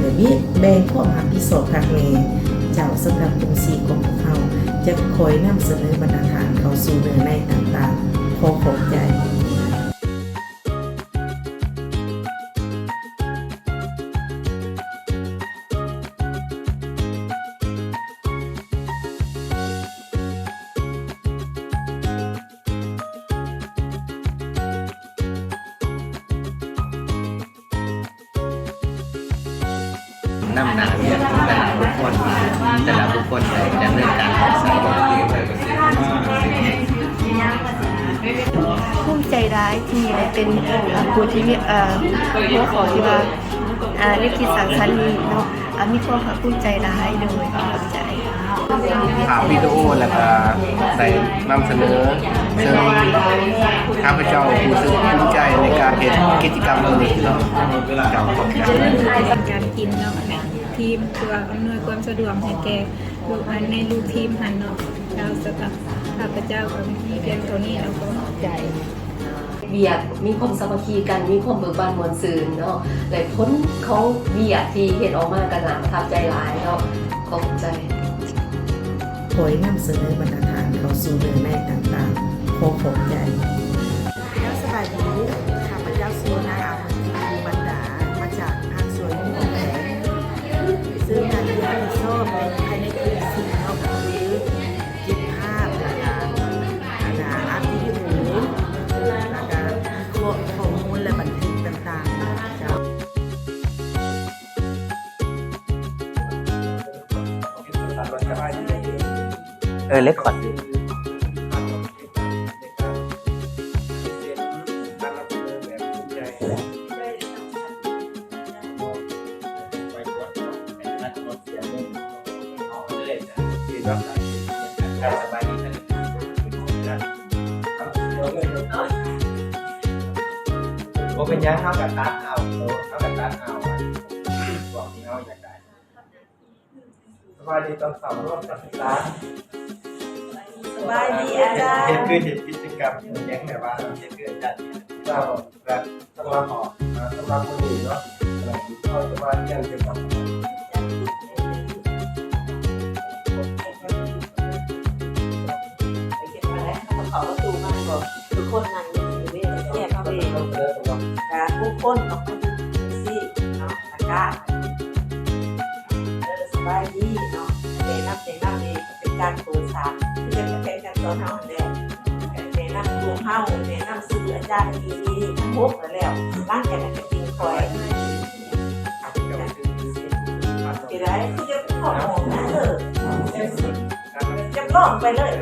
ແບບນີ້ແບ່ງຄວາມຮັບຜິດຊອບຄັກແນ່. ເຈົ້າ, ສຳລັບກົງສີຂອງພວກເຮົາຈະຄອຍນຳສະເໜີບັນດາທ່ານເຂົ້າສູ່ເນື້ອໃນຕ່າງໆ. ຂໍຂອບໃຈ. ນຳໜ້າວຽກຂອງແຕ່ລະບຸກຄົນ, ແຕ່ລະບຸກຄົນໄດ້ດຳເນີນການຮັກສາ. ພູມໃຈຫຼາຍທີ່ໄດ້ເປັນຜູ້ທີ່ມີ ເອີ ຫົວຂໍ້ທີ່ວ່າ ເອີ ຄິດສ້າງສັນນີ້ເນາະ. ອາ ມີຄວາມພາກພູມໃຈຫຼາຍ. ໂດຍ ຂອບໃຈ. ພາບວິດີໂອ ແລ້ວກະໄດ້ນຳສະເໜີ ເຊິ່ງຂ້າພະເຈົ້າຮູ້ສຶກພູມໃຈໃນການເຮັດກິດຈະກຳເຫຼົ່ານີ້ເນາະ. ເຈົ້າ ຂອບໃຈ. ການກິນເນາະ ແລະ ທີມເພື່ອອຳນວຍຄວາມສະດວກໃຫ້ແກ່ລູກ ໃນລູກທີມຫັ້ນເນາະ. ເຈົ້າ ສຳລັບຂ້າພະເຈົ້າກະມີພຽງເທົ່ານີ້ ແລ້ວກະຂອບໃຈ. ວຽກມີຄວາມສາມັກຄີກັນ, ມີຄວາມເບີກບານມ່ວນຊື່ນເນາະ ແລະ ຜົນຂອງວຽກທີ່ເຮັດອອກມາກໍໜ້າປະທັບໃຈຫຼາຍເນາະ. ຂອບໃຈ. ຄອຍນຳສະເໜີບັນດາທ່ານເຂົ້າສູ່ເນື້ອໃນຕ່າງໆ. ຂໍຂອບໃຈ. ເຈົ້າ ສະບາຍດີ. ຂ້າພະເຈົ້າຊື່ນາງອາມນະກີ ບັນດາ ມາຈາກພາກສ່ວນຫົວແຂວງ ເຊິ່ງໜ້າທີ່ຮັບຜິດຊອບໃນ ພາຍໃນທີມສີ່ເນາະ ກໍຄື ເກັບພາບ ແລ້ວກະ ອັນນ່າ ອັດວິດີໂອ ແລ້ວກະວິເຄາະຂໍ້ມູນ ແລະ ບັນທຶກຕ່າງໆ. ເຈົ້າ ເອີ ເລຄອດຢູ່. ບໍ່ເປັນຫຍັງ ເຮົາກໍຕັດເອົາ ເຮົາກໍຕັດເອົາ ພວກທີ່ເຮົາຢາກໄດ້. ສະບາຍດີຕອນເຊົ້າເນາະ ນັກສຶກສາ. ສະບາຍດີອາຈານ. ເຮັດຄືເຮັດກິດຈະກຳຫຍັງແບບວ່າເຮັດຄືອາຈານ. ເຈົ້າ. ແລະ ສຳລັບ ອາ ສຳລັບມື້ນີ້ເນາະ ເຮົາຈະມາຮຽນກ່ຽວກັບ ເຂົ້າປະຕູມາກໍຄືຄົນນັ່ງຢູ່ເດ້ ແຍກເອົາເອງ ກະທຸກຄົນຕ້ອງມາຢູ່ຈັ່ງຊີ້ເນາະ ອາກາດ ເອີ ສະບາຍດີເນາະ ແນະນຳ ແນະນຳເອງ ເປັນການເປີດສາກ ຄືກັນກັບແຂກສອນເຮົາຫັ້ນແຫຼະ ແນະນຳພວກເຮົາ ແນະນຳຊື່ອາຈານດີໆ ທັງຫົກນັ້ນແຫຼະ ຫຼັງຈາກນັ້ນກໍຈິງຄ່ອຍ ຊິໄດ້ ຄືຈະເຂົ້າຫ້ອງນະ ເອີ ຈະລອງໄປເລີຍ